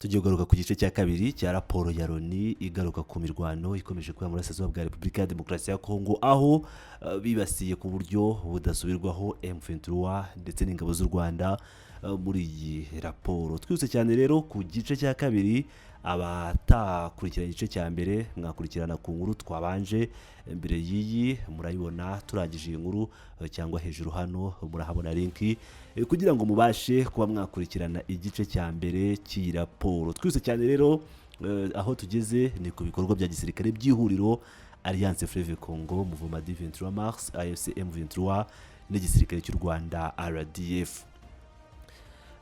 Tugiye kugaruka ku gice cya kabiri cya raporo ya Loni igaruka ku mirwano ikomeje kuba mu burasirazuba bwa Repubulika ya Demokarasi ya Kongo, aho bibasiye ku buryo budasubirwaho M23 ndetse n'ingabo z'u Rwanda. Muri iyi raporo twihuse cyane rero ku gice cya kabiri. Abatakurikirana igice cya mbere, mwakurikirana ku nkuru twabanje mbere y'iyi, murayibona turangije iyi nkuru, cyangwa hejuru hano murahabona link kugira ngo mubashe kuba mwakurikirana igice cya mbere cy'iyi raporo. Twihuse cyane rero, aho tugeze ni ku bikorwa bya gisirikare by'ihuriro Alliance Fleuve Congo, Mouvement du 23 Mars, AFC M23 n'igisirikare cy'u Rwanda RDF.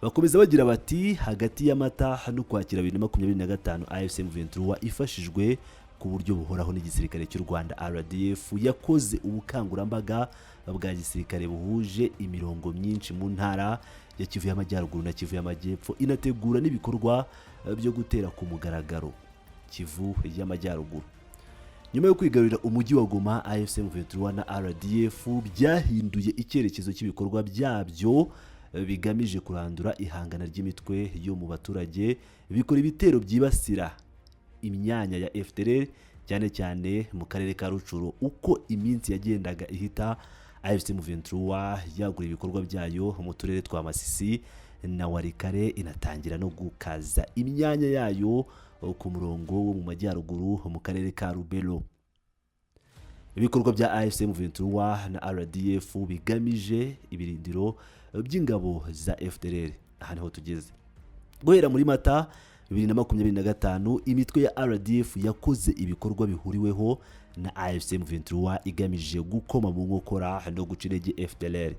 Bakomeza bagira bati: "Hagati ya Mata n'Ukwakira 2025, AFC M23 ifashijwe ku buryo buhoraho n'igisirikare cy'u Rwanda RDF yakoze ubukangurambaga bwa gisirikare buhuje imirongo myinshi mu ntara ya Kivu y'Amajyaruguru na Kivu y'Amajyepfo, inategura n'ibikorwa byo gutera ku mugaragaro Kivu y'Amajyaruguru." Nyuma yo kwigarurira umujyi wa Goma, AFC M23 na RDF byahinduye icyerekezo cy'ibikorwa byabyo bigamije kurandura ihangana ry'imitwe yo mu baturage, bikora ibitero byibasira imyanya ya FDLR, cyane cyane mu karere ka Rutshuru. Uko iminsi yagendaga ihita, AFC M23 yagura ibikorwa byayo mu turere twa Masisi na Walikale, inatangira no gukaza imyanya yayo ku murongo wo mu majyaruguru mu karere ka Lubero. Ibikorwa bya AFC M23 na RDF bigamije ibirindiro by'ingabo za FDLR, aha niho tugeze. Guhera muri Mata 2025, imitwe ya RDF yakoze ibikorwa bihuriweho na AFC M23 igamije gukoma mu nkokora no guca intege FDLR.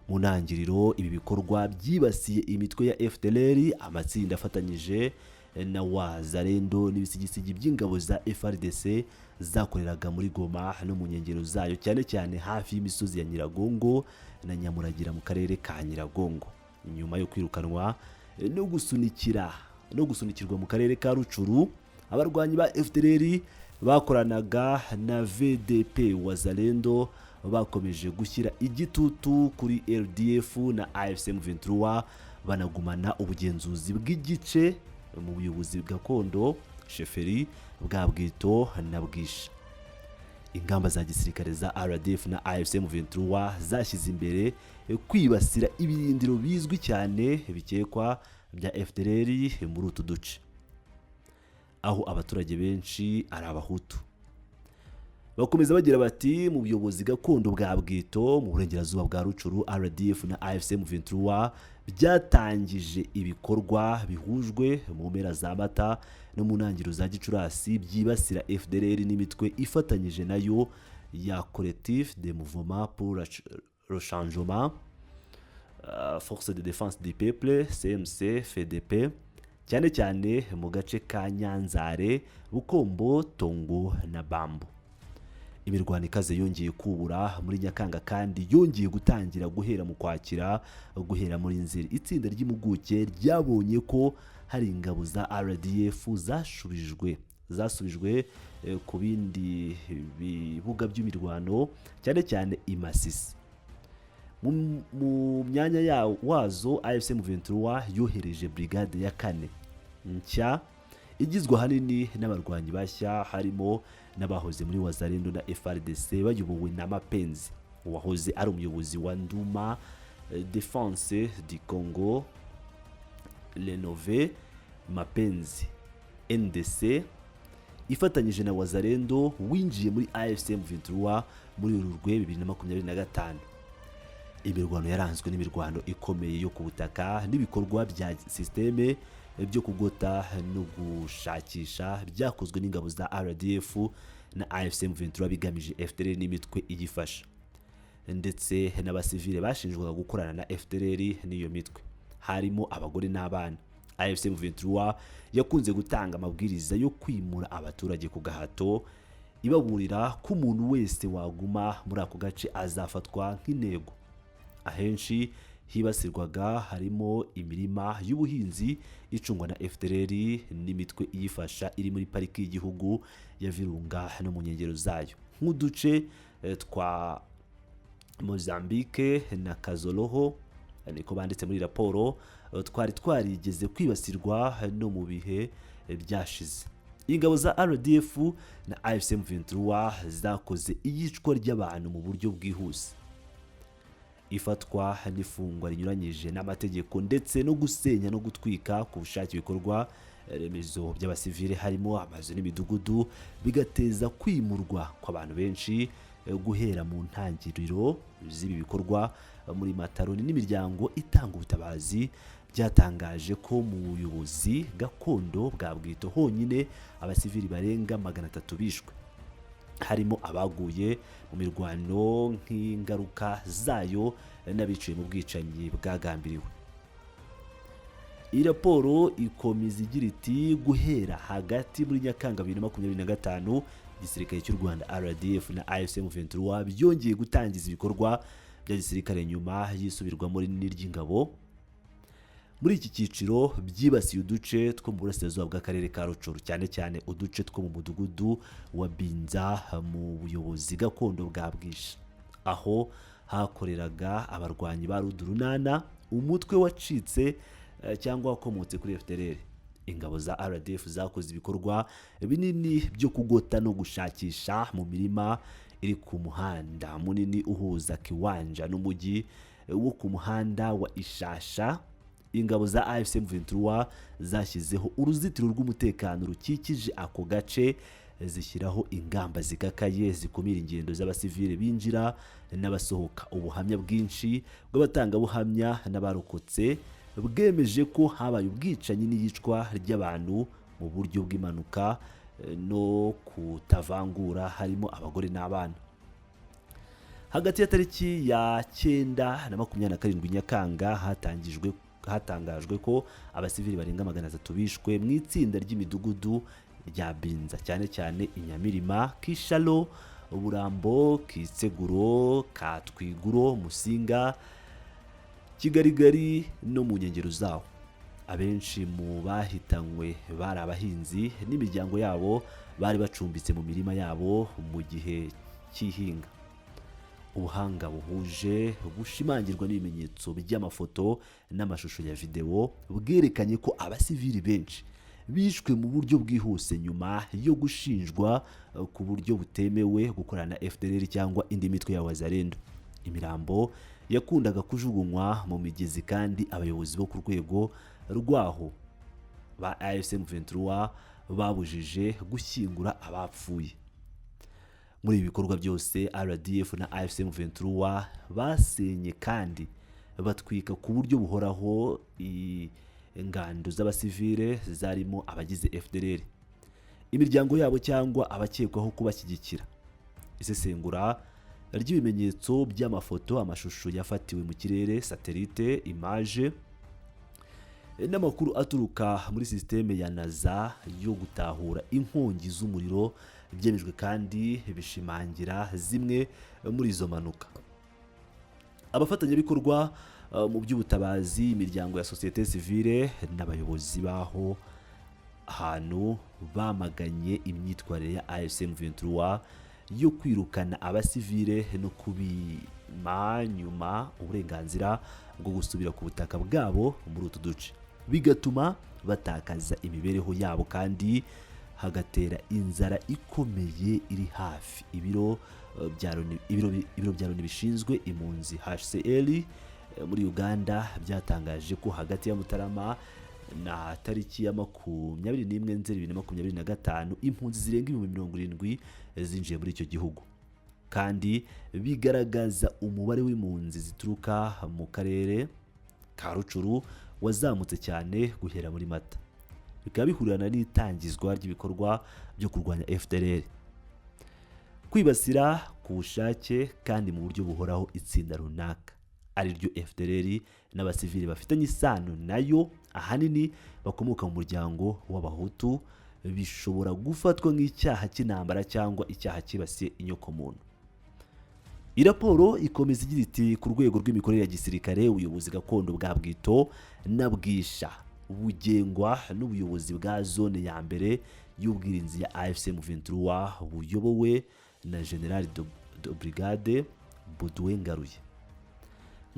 Mu ntangiriro, ibi bikorwa byibasiye imitwe ya FDLR, amatsinda afatanyije na Wazalendo n'ibisigisigi by'ingabo za FARDC zakoreraga muri Goma no mu nkengero zayo, cyane cyane hafi y'imisozi ya Nyiragongo na Nyamuragira mu karere ka Nyiragongo. Nyuma yo kwirukanwa no gusunikirwa mu karere ka Rutshuru, abarwanyi ba FDLR bakoranaga na VDP Wazalendo bakomeje gushyira igitutu kuri RDF na AFC M23, banagumana ubugenzuzi bw'igice mu buyobozi gakondo, chefferie, bwa Bwito na Bwisha. Ingamba za gisirikare za RDF na AFC M23 zashyize imbere kwibasira ibirindiro bizwi cyane bikekwa bya FDLR muri utu duce, aho abaturage benshi ari Abahutu. Bakomeza bagira bati: "Mu buyobozi gakondo bwa Bwito mu burengerazuba bwa Rutshuru, RDF na AFC M23 byatangije ibikorwa bihujwe mu mpera za Mata no mu ntangiriro za Gicurasi byibasira FDLR n'imitwe ifatanyije nayo ya Collectif de Mouvement pour le Changement, Force de Défense du Peuple, CMC FDP, cyane cyane mu gace ka Nyanzare, Bukombo, Tongo na Bambo. Imirwano ikaze yongeye kubura muri Nyakanga kandi yongeye gutangira guhera mu Kwakira. Guhera muri Nzeri, itsinda ry'impuguke ryabonye ko hari ingabo za RDF zasubijwe ku bindi bibuga by'imirwano, cyane cyane i Masisi. Mu myanya wazo, AFC M23 yohereje brigade ya kane nshya igizwe ahanini n'abarwanyi bashya, harimo n'abahoze muri Wazalendo na FARDC, bayobowe na Mapenzi wahoze ari umuyobozi wa Nduma Défense du Congo Rénové, Mapenzi NDC, ifatanyije na Wazalendo, winjiye muri AFC M23 muri Werurwe 2025. Imirwano yaranzwe n'imirwano ikomeye yo ku butaka n'ibikorwa bya système byo kugota no gushakisha byakozwe n'ingabo za RDF na AFC M23 bigamije FDLR n'imitwe igifasha, ndetse n'abasivile bashinjwaga gukorana na FDLR n'iyo mitwe, harimo abagore n'abana. AFC M23 yakunze gutanga amabwiriza yo kwimura abaturage ku gahato, ibaburira ko umuntu wese waguma muri ako gace azafatwa nk'intego. Ahenshi hibasirwaga harimo imirima y'ubuhinzi icungwa na FDLR n'imitwe iyifasha iri muri Pariki y'Igihugu ya Virunga no mu nkengero zayo, nk'uduce twa Mozambique na Kazoloho, niko banditse muri raporo. twari twarigeze kwibasirwa no mu bihe byashize. Ingabo za RDF na AFC M23 zakoze iyicwa ry'abantu mu buryo bwihuse, ifatwa n'ifungwa rinyuranyije n'amategeko, ndetse no gusenya no gutwika ku bushake ibikorwa remezo by'abasivile, harimo amazu n'imidugudu, bigateza kwimurwa kw'abantu benshi. Guhera mu ntangiriro z'ibi bikorwa muri Mata, Loni n'imiryango itanga ubutabazi byatangaje ko mu buyobozi gakondo bwa Bwito honyine abasivili barenga 300 bishwe, harimo abaguye mu mirwano nk'ingaruka zayo n'abiciwe mu bwicanyi bwagambiriwe. Iyi raporo ikomeza igira iti: "Guhera hagati muri Nyakanga 2025, igisirikare cy'u Rwanda RDF na AFC M23 byongeye gutangiza ibikorwa bya gisirikare nyuma y'isubirwamo rinini ry'ingabo. Muri iki cyiciro byibasiye uduce two mu burasirazuba bw'akarere ka Rutshuru, cyane cyane uduce two mu mudugudu wa Binza mu buyobozi gakondo bwa Bwisha, aho hakoreraga abarwanyi ba RUD-Urunana, umutwe wacitse cyangwa wakomotse kuri FDLR. Ingabo za RDF zakoze ibikorwa binini byo kugota no gushakisha mu mirima iri ku muhanda munini uhuza Kiwanja n'umujyi wo ku muhanda wa Ishasha. Ingabo za AFC M23 zashyizeho uruzitiro rw'umutekano rukikije ako gace, zishyiraho ingamba zikakaye zikumira ingendo z'abasivile binjira n'abasohoka. Ubuhamya bwinshi bw'abatangabuhamya n'abarokotse bwemeje ko habaye ubwicanyi n'iyicwa ry'abantu mu buryo bw'impanuka no kutavangura, harimo abagore n'abana. Hagati ya tariki ya 9 na 27 Nyakanga, hatangajwe ko abasivili barenga 300 bishwe mu itsinda ry'imidugudu rya Binza, cyane cyane Inyamirima, Kishalo, Burambo, Kitseguro, Katwiguro, Musinga, Kigarigari no mu nkengero zawo. Abenshi mu bahitanywe bari abahinzi n'imiryango yabo bari bacumbitse mu mirima yabo mu gihe cy'ihinga. Ubuhanga buhuje bushimangirwa n'ibimenyetso by'amafoto n'amashusho ya videwo bwerekanye ko abasivili benshi bishwe mu buryo bwihuse nyuma yo gushinjwa ku buryo butemewe gukorana na FDLR cyangwa indi mitwe ya Wazalendo. Imirambo yakundaga kujugunywa mu migezi, kandi abayobozi bo ku rwego rwaho ba AFC M23 babujije gushyingura abapfuye. Muri ibi bikorwa byose, RDF na AFC M23 basenye kandi batwika ku buryo buhoraho ingando z'abasivile zarimo abagize FDLR, imiryango yabo cyangwa abakekwaho kubashyigikira. Isesengura ry'ibimenyetso by'amafoto, amashusho yafatiwe mu kirere, satellite image, n'amakuru aturuka muri sisiteme ya NASA yo gutahura inkongi z'umuriro byemejwe kandi bishimangira zimwe muri izo mpanuka. Abafatanyabikorwa mu by'ubutabazi, imiryango ya sosiyete sivile n'abayobozi b'aho hantu bamaganye imyitwarire ya AFC M23 yo kwirukana abasivile no kubima nyuma uburenganzira bwo gusubira ku butaka bwabo muri utu duce, bigatuma batakaza imibereho yabo kandi hagatera inzara ikomeye iri hafi. Ibiro bya Loni bishinzwe impunzi HCR muri Uganda byatangaje ko hagati ya Mutarama na tariki ya 21 Nzeri 2025, impunzi zirenga 70,000 zinjiye muri icyo gihugu, kandi bigaragaza umubare w'impunzi zituruka mu karere ka Rutshuru wazamutse cyane guhera muri Mata, bikaba bihurirana n'itangizwa ry'ibikorwa byo kurwanya FDLR. Kwibasira ku bushake kandi mu buryo buhoraho itsinda runaka, ari ryo FDLR, n'abasivili bafitanye isano nayo, ahanini bakomoka mu muryango w'Abahutu, bishobora gufatwa nk'icyaha cy'intambara cyangwa icyaha cyibasiye inyokomuntu. Iyi raporo ikomeza igira iti: "Ku rwego rw'imikorere ya gisirikare, ubuyobozi gakondo bwa Bwito na Bwisha bugengwa n'ubuyobozi bwa zone ya mbere y'ubwirinzi ya AFC M23 buyobowe na General de Brigade Baudouin Ngaruye.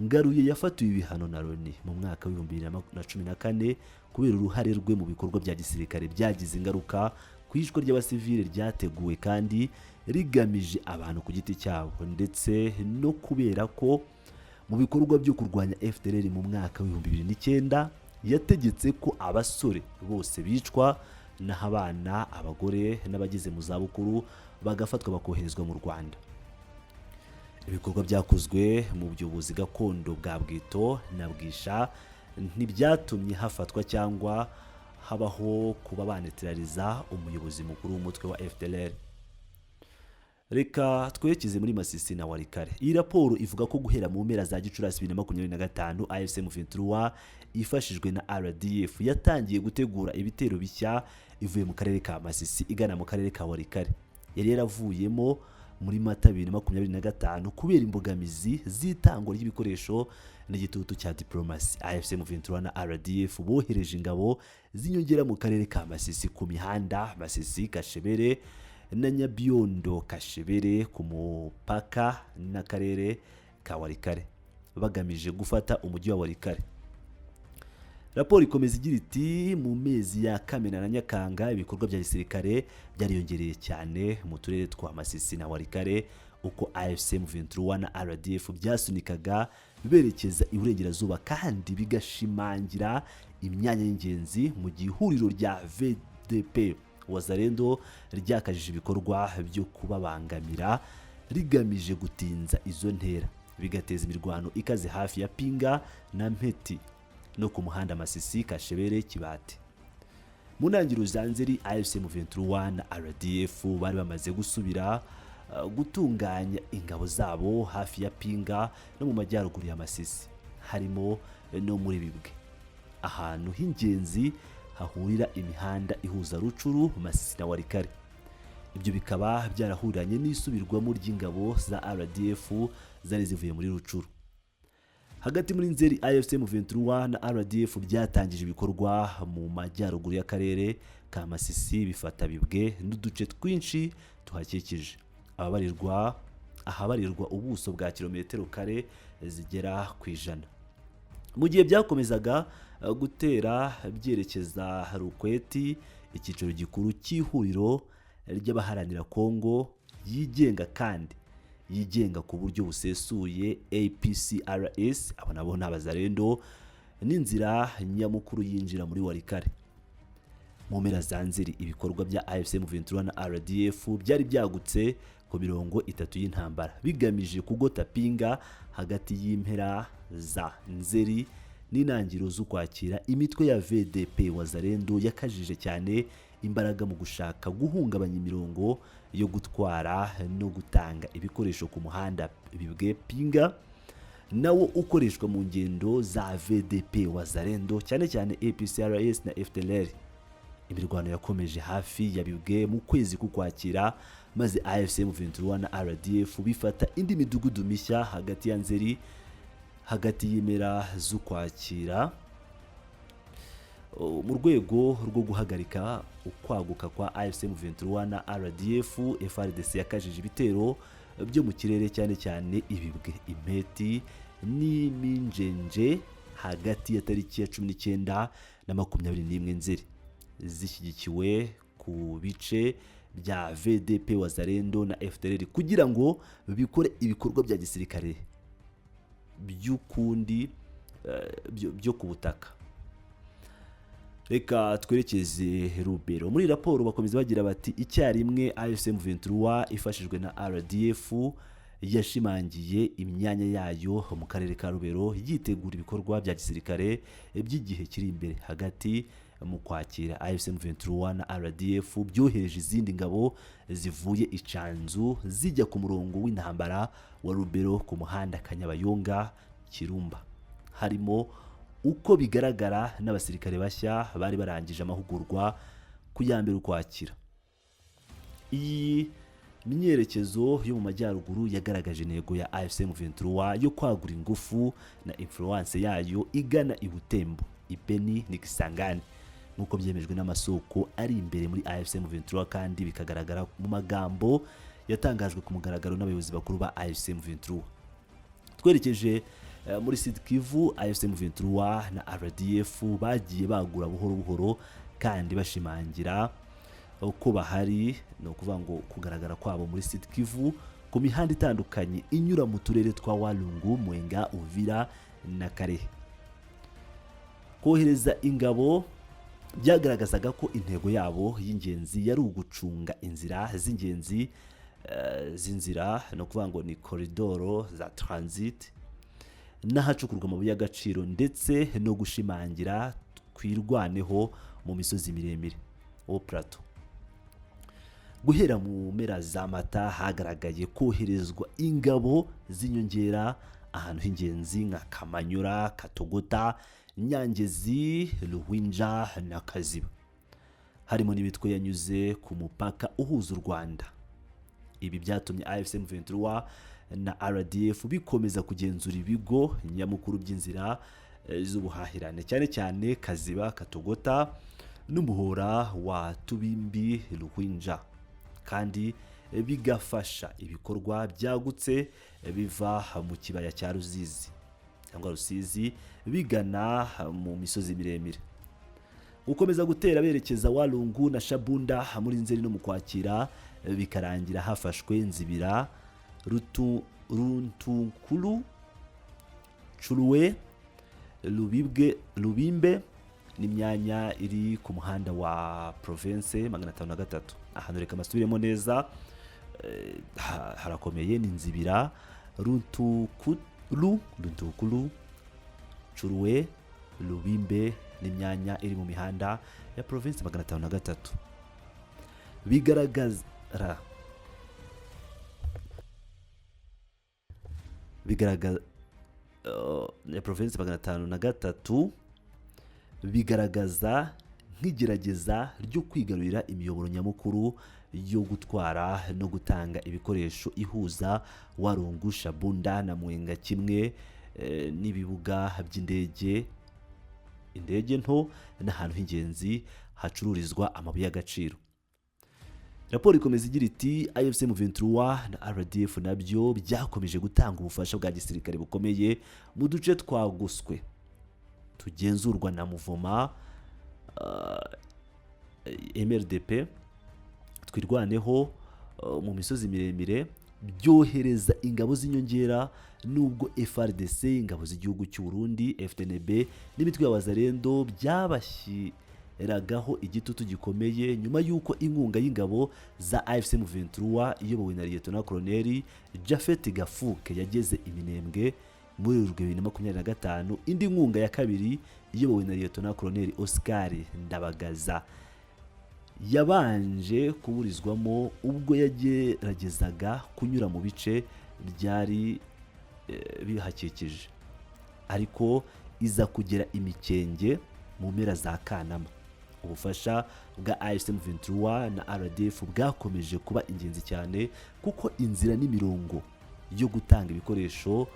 Ngaruye yafatiwe ibihano na Loni mu mwaka w'2014 kubera uruhare rwe mu bikorwa bya gisirikare byagize ingaruka ku iyicwa ry'abasivile ryateguwe kandi rigamije abantu ku giti cyabo, ndetse no kubera ko mu bikorwa byo kurwanya FDLR mu mwaka w'2009 yategetse ko abasore bose bicwa, naho abana, abagore n'abageze mu zabukuru bagafatwa bakoherezwa mu Rwanda. Ibikorwa byakozwe mu buyobozi gakondo bwa Bwito na Bwisha ntibyatumye hafatwa cyangwa habaho kuba banetraliza umuyobozi mukuru w'umutwe wa FDLR. Reka twerekeze muri Masisi na Walikale. Iyi raporo ivuga ko guhera mu mpera za Gicurasi 2025, AFC M23 ifashijwe na RDF yatangiye gutegura ibitero bishya ivuye mu karere ka Masisi igana mu karere ka Walikale yari yaravuyemo muri Mata 2025 kubera imbogamizi z'itangwa ry'ibikoresho n'igitutu cya diplomasi. AFC M23 na RDF bohereje ingabo z'inyongera mu karere ka Masisi ku mihanda Masisi Kashebere na Nyabiondo Kashebere ku mupaka n'akarere ka Walikale, bagamije gufata umujyi wa Walikale. Raporo ikomeza igira iti: "Mu mezi ya Kamena na Nyakanga, ibikorwa bya gisirikare byariyongereye cyane mu turere twa Masisi na Walikale uko AFC M23 na RDF byasunikaga berekeza iburengerazuba kandi bigashimangira imyanya y'ingenzi, mu gihe ihuriro rya VDP Wazalendo ryakajije ibikorwa byo kubabangamira rigamije gutinza izo ntera, bigateza imirwano ikaze hafi ya Pinga na Mpeti no ku muhanda Masisi Kashebere Kibati. Mu ntangiriro za Nzeri, AFC M23 na RDF bari bamaze gusubira gutunganya ingabo zabo hafi ya Pinga no mu majyaruguru ya Masisi, harimo no muri Bibwe, ahantu h'ingenzi hahurira imihanda ihuza Rutshuru, Masisi na Walikale. Ibyo bikaba byarahuriranye n'isubirwamo ry'ingabo za RDF zari zivuye muri Rutshuru. Hagati muri Nzeri, AFC M23 na RDF byatangije ibikorwa mu majyaruguru y'akarere ka Masisi, bifata Bibwe n'uduce twinshi tuhakikije, ababarirwa ahabarirwa ubuso bwa kilometero kare zigera ku 100. Mu gihe byakomezaga gutera byerekeza Rukweti, icyicaro gikuru cy'ihuriro ry'abaharanira Kongo yigenga kandi yigenga ku buryo busesuye APCRS, abo nabo ni Abazalendo, n'inzira nyamukuru yinjira muri Walikale. Mu mpera za Nzeri, ibikorwa bya AFC M23 na RDF byari byagutse ku mirongo itatu y'intambara, bigamije kugota Pinga. Hagati y'impera za Nzeri n'intangiriro z'Ukwakira, imitwe ya VDP Wazalendo yakajije cyane imbaraga mu gushaka guhungabanya imirongo yo gutwara no gutanga ibikoresho ku muhanda Bibwe Pinga, nawo ukoreshwa mu ngendo za VDP Wazalendo, cyane cyane APCRS na FDLR. Imirwano yakomeje hafi ya Bibwe mu kwezi k'Ukwakira, maze AFC M23 na RDF bifata indi midugudu mishya hagati ya Nzeri. Hagati y'impera z'Ukwakira, mu rwego rwo guhagarika ukwaguka kwa AFC M23 na RDF, FARDC yakajije ibitero byo mu kirere, cyane cyane Ibibwe, Impeti n'Iminjenje, hagati ya tariki ya 19 na 21 Nzeri, zishyigikiwe ku bice bya VDP Wazalendo na FDLR kugira ngo bikore ibikorwa bya gisirikare by'ukundi byo ku butaka. Reka twerekeze Rubero. Muri raporo bakomeza bagira bati: "Icyarimwe, AFC M23 ifashijwe na RDF yashimangiye imyanya yayo mu karere ka Rubero, yitegura ibikorwa bya gisirikare by'igihe kiri imbere. Hagati mu Kwakira, AFC M23 na RDF byohereje izindi ngabo zivuye Icanzu zijya ku murongo w'intambara wa Rubero ku muhanda Kanyabayonga Kirumba, harimo uko bigaragara n'abasirikare bashya bari barangije amahugurwa ku ya 1 Ukwakira. Iyi myerekezo yo mu majyaruguru yagaragaje intego ya AFC M23 yo kwagura ingufu na influence yayo igana i Butembo, i Beni n'i Kisangani, nk'uko byemejwe n'amasoko ari imbere muri AFC M23 kandi bikagaragara mu magambo yatangajwe ku mugaragaro n'abayobozi bakuru ba AFC M23. Twerekeje Muri Sud Kivu, AFC M23 na RDF bagiye bagura buhoro buhoro kandi bashimangira ko bahari, ni ukuvuga ngo kugaragara kwabo muri Sud Kivu ku mihanda itandukanye inyura mu turere twa Walungu, Mwenga, Uvira na Kalehe. Kohereza ingabo byagaragazaga ko intego yabo y'ingenzi yari ugucunga inzira z'ingenzi, z'inzira, ni ukuvuga ngo ni koridoro za transit n'ahacukurwa amabuye y'agaciro, ndetse no gushimangira Twirwaneho mu misozi miremire, hauts plateaux. Guhera mu mpera za Mata hagaragaye koherezwa ingabo z'inyongera ahantu h'ingenzi nka Kamanyura, Katogota, Nyangezi, Ruhwinja na Kaziba, harimo n'imitwe yanyuze ku mupaka uhuza u Rwanda. Ibi byatumye AFC M23 na RDF bikomeza kugenzura ibigo nyamukuru by'inzira z'ubuhahirane, cyane cyane Kaziba, Katogota n'umuhora wa Tubimbi Ruhwinja, kandi bigafasha ibikorwa byagutse biva mu kibaya cya Ruzizi cyangwa Rusizi bigana mu misozi miremire. Gukomeza gutera berekeza Walungu na Shabunda muri Nzeri no mu Kwakira, bikarangira hafashwe Nzibira, Runtunkulu, Curuwe, Rubibwe, Rubimbe n'imyanya iri ku muhanda wa province 503. Ahantu reka amasubiremo neza, harakomeye. Ni Nzibira, Runtukulu, Runtukulu, Curuwe, Rubimbe n'imyanya iri mu mihanda ya province 503. Bigaragaza ya province 503, bigaragaza nk'igerageza ryo kwigarurira imiyoboro nyamukuru yo gutwara no gutanga ibikoresho ihuza Walungu, Shabunda na Mwenga, kimwe n'ibibuga by'indege, indege nto n'ahantu h'ingenzi hacururizwa amabuye y'agaciro. Raporo ikomeza igira iti: "AFC M23 na RDF nabyo byakomeje gutanga ubufasha bwa gisirikare bukomeye mu duce twagoswe tugenzurwa na Muvoma MRDP Twirwaneho mu misozi miremire, byohereza ingabo z'inyongera, nubwo FARDC, ingabo z'igihugu cy'u Burundi, FDNB n'imitwe ya Wazalendo byabashyiragaho igitutu gikomeye nyuma y'uko inkunga y'ingabo za AFC M23 iyobowe na Lieutenant Colonel Japhet Gafuke yageze i Minembwe muri Werurwe 2025. Indi nkunga ya kabiri iyobowe na Lieutenant Colonel Oscar Ndabagaza yabanje kuburizwamo ubwo yageragezaga kunyura mu bice byari bihakikije, ariko iza kugera imikenge mu mpera za Kanama. Ubufasha bwa AFC M23 na RDF bwakomeje kuba ingenzi cyane kuko inzira n'imirongo yo gutanga ibikoresho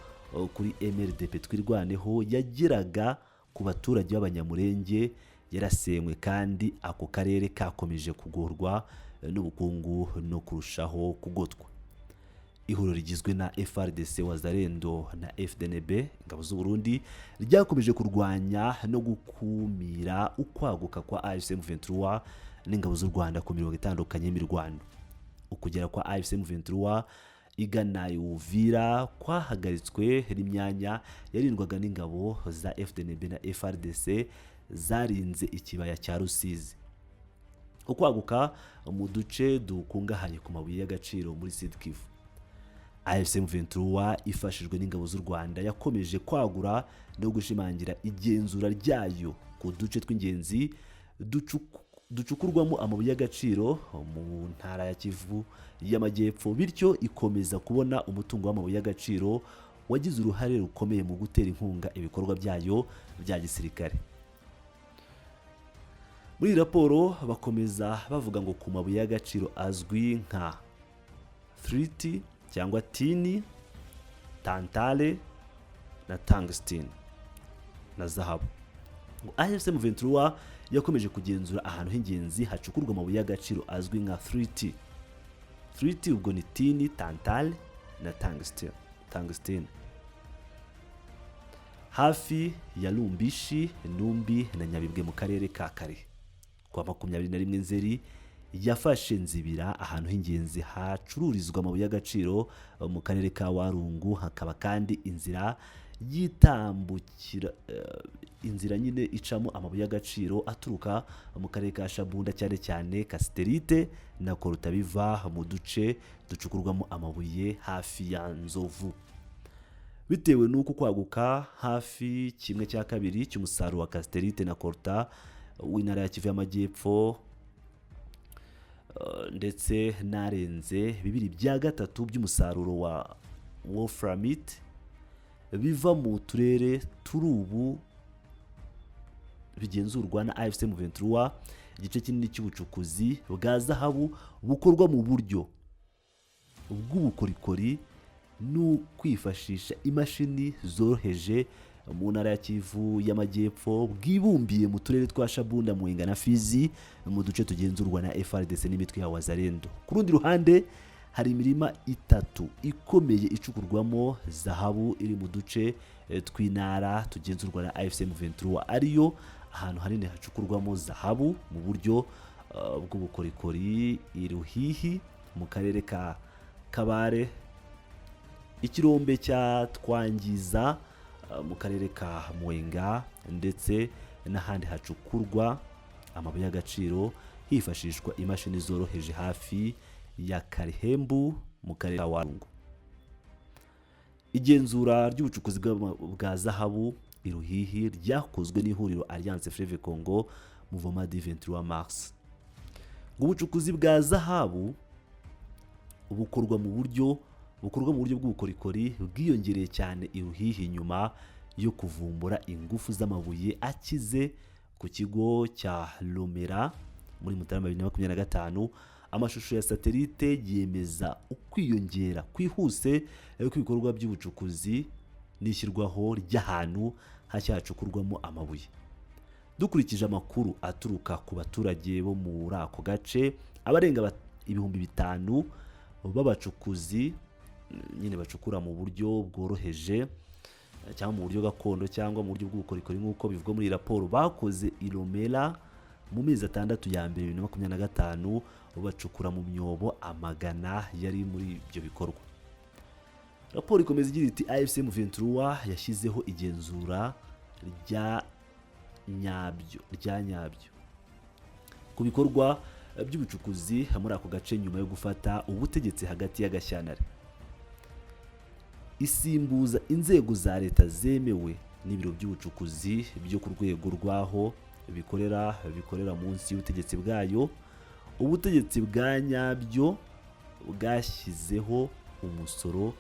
kuri MRDP Twirwaneho yageraga ku baturage b'Abanyamurenge yarasenywe, kandi ako karere kakomeje kugorwa n'ubukungu no kurushaho kugotwa. Ihuriro rigizwe na FARDC, Wazalendo na FDNB, ingabo z'u Burundi, ryakomeje kurwanya no gukumira ukwaguka kwa AFC M23 n'ingabo z'u Rwanda ku mirongo itandukanye y'imirwano. Ukugera kwa AFC M23 igana Uvira kwahagaritswe n'imyanya yarindwaga n'ingabo za FDNB na FARDC zarinze ikibaya cya Rusizi. Ukwaguka mu duce dukungahaye ku mabuye y'agaciro muri Sud Kivu, AFC M23 ifashijwe n'ingabo z'u Rwanda yakomeje kwagura no gushimangira igenzura ryayo ku duce tw'ingenzi ducukurwamo amabuye y'agaciro mu ntara ya Kivu y'Amajyepfo, bityo ikomeza kubona umutungo w'amabuye y'agaciro wagize uruhare rukomeye mu gutera inkunga ibikorwa byayo bya gisirikare." Muri iyi raporo bakomeza bavuga ngo ku mabuye y'agaciro azwi nka 3T cyangwa tini, tantale na tungsten na zahabu, ngo AFC M23 yakomeje kugenzura ahantu h'ingenzi hacukurwa amabuye y'agaciro azwi nka 3T. 3T ubwo ni tini, tantale na tungsten. Hafi ya Lumbishi, Numbi na Nyabibwe mu karere ka Kare. Kuwa 21 Nzeri yafashe Nzibira, ahantu h'ingenzi hacururizwa amabuye y'agaciro mu karere ka Warungu, hakaba kandi inzira yitambukira, inzira nyine icamo amabuye y'agaciro aturuka mu karere ka Shabunda, cyane cyane kasiterite na koruta biva mu duce ducukurwamo amabuye hafi ya Nzovu. Bitewe n'uko kwaguka hafi kimwe cya kabiri cy'umusaruro wa kasiterite na koruta w'intara ya Kivu y'Amajyepfo, ndetse n'arenze bibiri bya gatatu by'umusaruro wa wolframite biva mu turere turi ubu bigenzurwa na AFC M23, igice kinini cy'ubucukuzi bwa zahabu bukorwa mu buryo bw'ubukorikori n'ukwifashisha imashini zoroheje mu ntara ya Kivu y'Amajyepfo bwibumbiye mu turere twa Shabunda, Mwenga na Fizi, mu duce tugenzurwa na FARDC n'imitwe ya Wazalendo. Ku rundi ruhande, hari imirima itatu ikomeye icukurwamo zahabu iri mu duce tw'intara tugenzurwa na AFC M23, ariyo ahantu hanini hacukurwamo zahabu mu buryo bw'ubukorikori: Iruhihi mu karere ka Kabare, ikirombe cya Twangiza mu karere ka Mwenga, ndetse n'ahandi hacukurwa amabuye y'agaciro hifashishwa imashini zoroheje hafi ya Karihembu mu karere ka Warungu. Igenzura ry'ubucukuzi bwa zahabu i Ruhihi ryakozwe n'ihuriro Alliance Fleuve Congo Mouvement du 23 Mars. Ngo ubucukuzi bwa zahabu bukorwa mu buryo bw'ubukorikori bwiyongereye cyane i Ruhihi nyuma yo kuvumbura ingufu z'amabuye akize ku kigo cya Lomera muri Mutarama 2025. Amashusho ya satelite yemeza ukwiyongera kwihuse kw'ibikorwa by'ubucukuzi n'ishyirwaho ry'ahantu hashya hacukurwamo amabuye. Dukurikije amakuru aturuka ku baturage bo muri ako gace, abarenga 5000 b'abacukuzi nyine bacukura mu buryo bworoheje cyangwa mu buryo gakondo cyangwa mu buryo bw'ubukorikori, nk'uko bivugwa muri iyi raporo, bakoze i Lomera mu mezi 6 ya mbere 2025, bacukura mu myobo amagana yari muri ibyo bikorwa. Raporo ikomeza igira iti: "AFC M23 yashyizeho igenzura rya nyabyo ku bikorwa by'ubucukuzi muri ako gace nyuma yo gufata ubutegetsi hagati y'Agashyantare, isimbuza inzego za leta zemewe n'ibiro by'ubucukuzi byo ku rwego rw'aho bikorera munsi y'ubutegetsi bwayo. Ubutegetsi bwa nyabyo bwashyizeho umusoro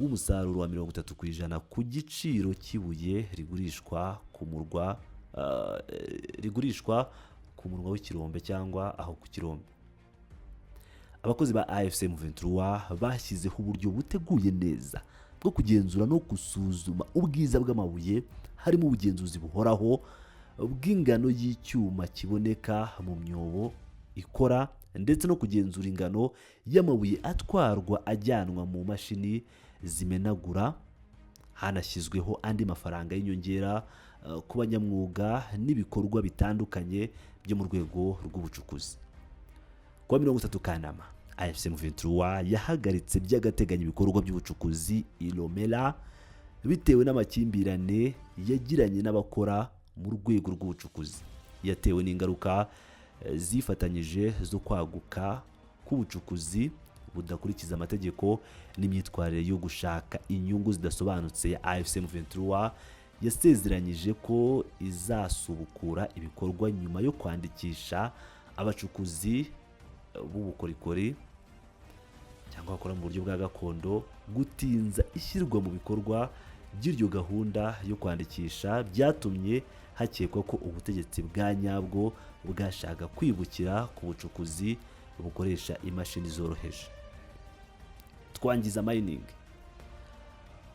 w'umusaruro wa 30% ku giciro cy'ibuye rigurishwa ku murwa w'ikirombe cyangwa aho ku kirombe. Abakozi ba AFC M23 bashyizeho uburyo buteguye neza bwo kugenzura no gusuzuma ubwiza bw'amabuye, harimo ubugenzuzi buhoraho bw'ingano y'icyuma kiboneka mu myobo ikora, ndetse no kugenzura ingano y'amabuye atwarwa ajyanwa mu mashini zimenagura. Hanashyizweho andi mafaranga y'inyongera ku banyamwuga n'ibikorwa bitandukanye byo mu rwego rw'ubucukuzi." Kuwa 30 Kanama, AFC M23 yahagaritse by'agateganyo ibikorwa by'ubucukuzi i Lomera bitewe n'amakimbirane yagiranye n'abakora mu rwego rw'ubucukuzi, yatewe n'ingaruka zifatanyije zo kwaguka k'ubucukuzi budakurikiza amategeko n'imyitwarire yo gushaka inyungu zidasobanutse ya AFC M23. Yasezeranyije ko izasubukura ibikorwa nyuma yo kwandikisha abacukuzi b'ubukorikori cyangwa bakora mu buryo bwa gakondo. Gutinza ishyirwa mu bikorwa by'iryo gahunda yo kwandikisha byatumye hakekwa ko ubutegetsi bwa nyabwo bwashaka kwibukira ku bucukuzi bukoresha imashini zoroheje. Twangiza Mining.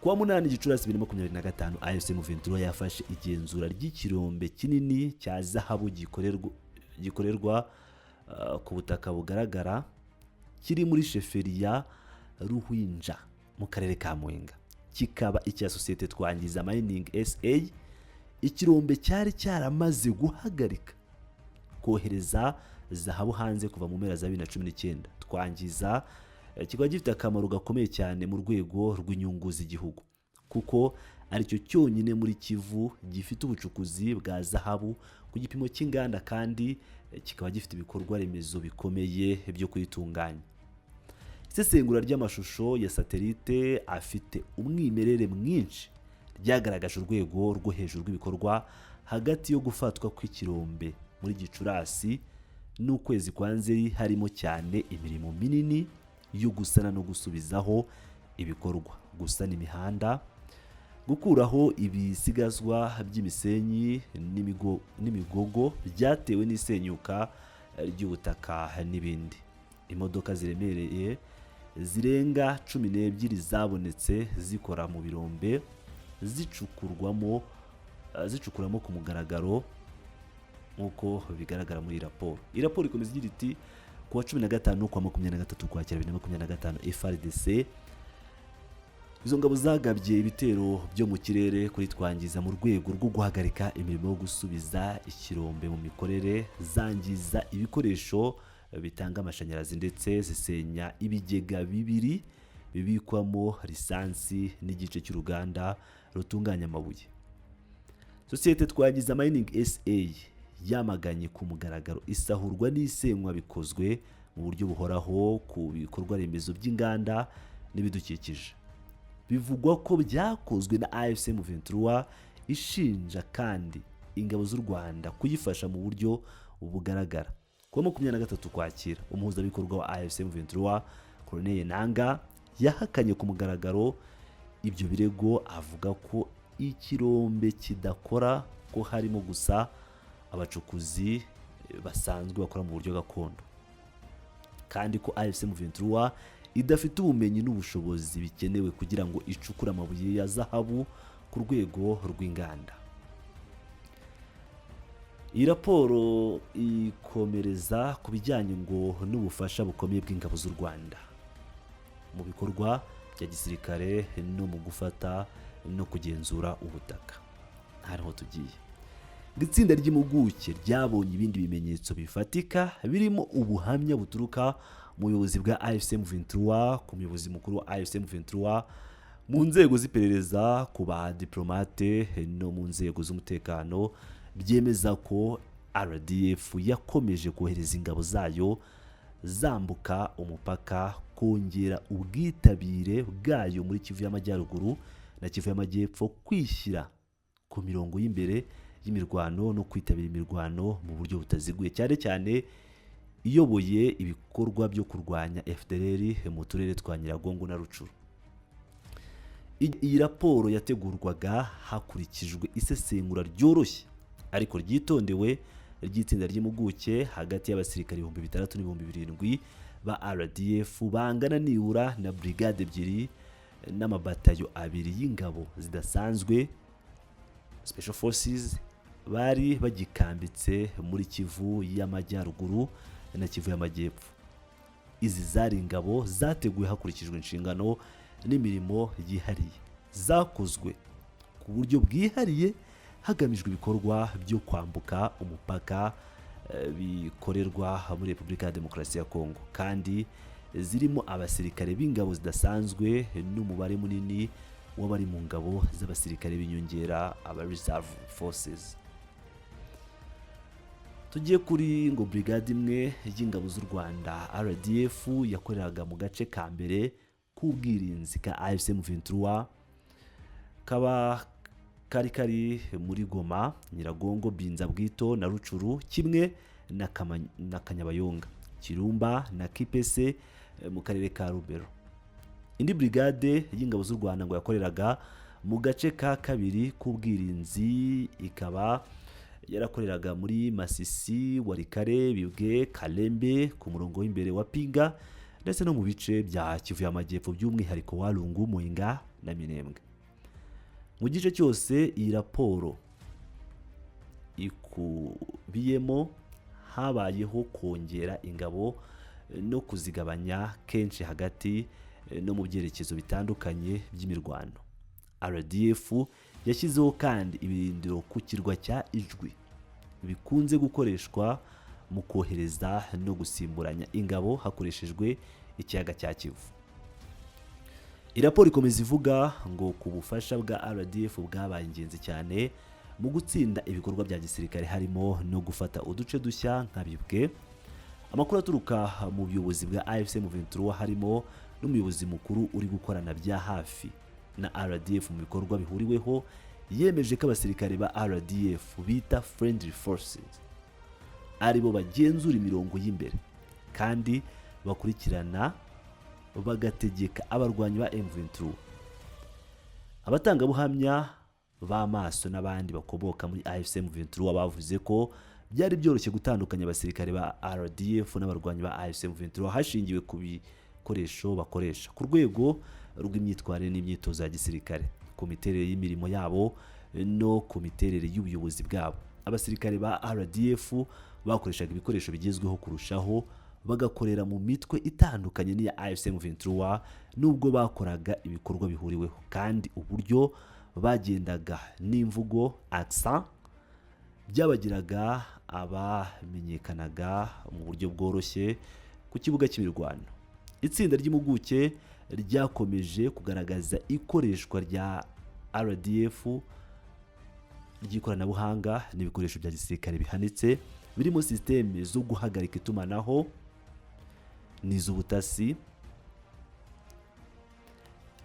Kuwa 8 Gicurasi 2025, AFC M23 yafashe igenzura ry'ikirombe kinini cya zahabu gikorerwa ku butaka bugaragara kiri muri sheferi ya Ruhwinja mu karere ka Mwenga. kikaba icya sosiyete Twangiza Mining SA. Ikirombe cyari cyaramaze guhagarika kohereza zahabu hanze kuva mu mpera za 2019. Twangiza kikaba gifite akamaro gakomeye cyane mu rwego rw'inyungu z'igihugu, kuko aricyo cyonyine muri Kivu gifite ubucukuzi bwa zahabu ku gipimo cy'inganda, kandi kikaba gifite ibikorwa remezo bikomeye byo kuyitunganya. Isesengura ry'amashusho ya satelite afite umwimerere mwinshi ryagaragaje urwego rwo hejuru rw'ibikorwa hagati yo gufatwa kw'ikirombe muri Gicurasi n'ukwezi kwa Nzeri, harimo cyane imirimo minini yo gusana no gusubizaho ibikorwa, gusana imihanda, gukuraho ibisigazwa by'imisenyi n'imigogo byatewe n'isenyuka ry'ubutaka n'ibindi. Imodoka ziremereye zirenga 12 zabonetse zikora mu birombe zicukuramo ku mugaragaro, nk'uko bigaragara muri iyi raporo. Iyi raporo ikomeza igira iti: "Ku wa 15 kwa 23 Ukwakira 2025, FARDC, izo ngabo, zagabye ibitero byo mu kirere kuri Twangiza mu rwego rwo guhagarika imirimo yo gusubiza ikirombe mu mikorere, zangiza ibikoresho bitanga amashanyarazi ndetse zisenya ibigega bibiri bibikwamo lisansi n'igice cy'uruganda rutunganya amabuye." Sosiyete Twangiza Mining SA yamaganye ku mugaragaro isahurwa n'isenywa bikozwe mu buryo buhoraho ku bikorwa remezo by'inganda n'ibidukikije, bivugwa ko byakozwe na AFC M23. Ishinja kandi ingabo z'u Rwanda kuyifasha mu buryo bugaragara. Kuwa 23 Ukwakira, umuhuzabikorwa wa AFC M23, Corneille Nanga, yahakanye ku mugaragaro ibyo birego, avuga ko ikirombe kidakora, ko harimo gusa abacukuzi basanzwe bakora mu buryo gakondo, kandi ko AFC M23 idafite ubumenyi n'ubushobozi bikenewe kugira ngo icukure amabuye ya zahabu ku rwego rw'inganda. Iyi raporo ikomereza ku bijyanye ngo n'ubufasha bukomeye bw'ingabo z'u Rwanda mu bikorwa bya gisirikare no mu gufata no kugenzura ubutaka. Hariho tugiye. Itsinda ry'impuguke ryabonye ibindi bimenyetso bifatika, birimo ubuhamya buturuka mu buyobozi bwa AFC M23, ku muyobozi mukuru wa AFC M23, mu nzego z'iperereza, ku ba diplomate no mu nzego z'umutekano, byemeza ko RDF yakomeje kohereza ingabo zayo zambuka umupaka, kongera ubwitabire bwayo muri Kivu y'Amajyaruguru na Kivu y'Amajyepfo, kwishyira ku mirongo y'imbere y'imirwano no kwitabira imirwano mu buryo butaziguye, cyane cyane iyoboye ibikorwa byo kurwanya FDLR mu turere twa Nyiragongo na Rucuru. Iyi raporo yategurwaga hakurikijwe isesengura ryoroshye ariko ryitondewe ry'itsinda ry'impuguke, hagati y'abasirikare 6000 n'ibihumbi 7 ba RDF, bangana nibura na brigade ebyiri n'amabatayo abiri y'ingabo zidasanzwe, special forces, bari bagikambitse muri Kivu y'Amajyaruguru na Kivu y'Amajyepfo. Izi zari ingabo zateguwe hakurikijwe inshingano n'imirimo yihariye, zakozwe ku buryo bwihariye hagamijwe ibikorwa byo kwambuka umupaka bikorerwa muri Repubulika ya Demokarasi ya Kongo, kandi zirimo abasirikare b'ingabo zidasanzwe n'umubare munini w'abari mu ngabo z'abasirikare b'inyongera, aba reserve forces. Tugiye kuri ngo brigade imwe y'ingabo z'u Rwanda, RDF, yakoreraga mu gace ka mbere k'ubwirinzi ka AFC M23, kaba kari muri Goma, Nyiragongo, Binza, Bwito na Rucuru, kimwe na Kanyabayonga, Kirumba na Kipese mu karere ka Rubero. Indi brigade y'ingabo z'u Rwanda ngo yakoreraga mu gace ka kabiri k'ubwirinzi, ikaba yarakoreraga muri Masisi, Walikale, Bibwe, Kalembe, ku murongo w'imbere wa Pinga, ndetse no mu bice bya Kivu y'Amajyepfo, by'umwihariko Walungu, Mwenga na Minembwe. Mu gice cyose iyi raporo ikubiyemo, habayeho kongera ingabo no kuzigabanya kenshi hagati no mu byerekezo bitandukanye by'imirwano. RDF yashyizeho kandi ibirindiro ku kirwa cya Ijwi bikunze gukoreshwa mu kohereza no gusimburanya ingabo hakoreshejwe ikiyaga cya Kivu. Iyi raporo ikomeza ivuga ngo ku bufasha bwa RDF bwabaye ingenzi cyane mu gutsinda ibikorwa bya gisirikare, harimo no gufata uduce dushya nka Bibwe. Amakuru aturuka mu buyobozi bwa AFC M23, harimo n'umuyobozi mukuru uri gukorana bya hafi na RDF mu bikorwa bihuriweho, yemeje ko abasirikare ba RDF bita Friendly Forces aribo bagenzura imirongo y'imbere kandi bakurikirana bagategeka abarwanyi ba M23. Abatangabuhamya b'amaso n'abandi bakomoka muri AFC M23 bavuze ko byari byoroshye gutandukanya abasirikare ba RDF n'abarwanyi ba AFC M23 hashingiwe ku bikoresho bakoresha, ku rwego rw'imyitwarire n'imyitozo ya gisirikare, ku miterere y'imirimo yabo no ku miterere y'ubuyobozi bwabo. Abasirikare ba RDF bakoreshaga ibikoresho bigezweho kurushaho, bagakorera mu mitwe itandukanye n'iya AFC M23 nubwo bakoraga ibikorwa bihuriweho, kandi uburyo bagendaga n'imvugo, accent, byabagiraga abamenyekanaga mu buryo bworoshye ku kibuga cy'imirwano. Itsinda ry'impuguke ryakomeje kugaragaza ikoreshwa rya RDF ry'ikoranabuhanga n'ibikoresho bya gisirikare bihanitse, birimo sisiteme zo guhagarika itumanaho n'iz'ubutasi.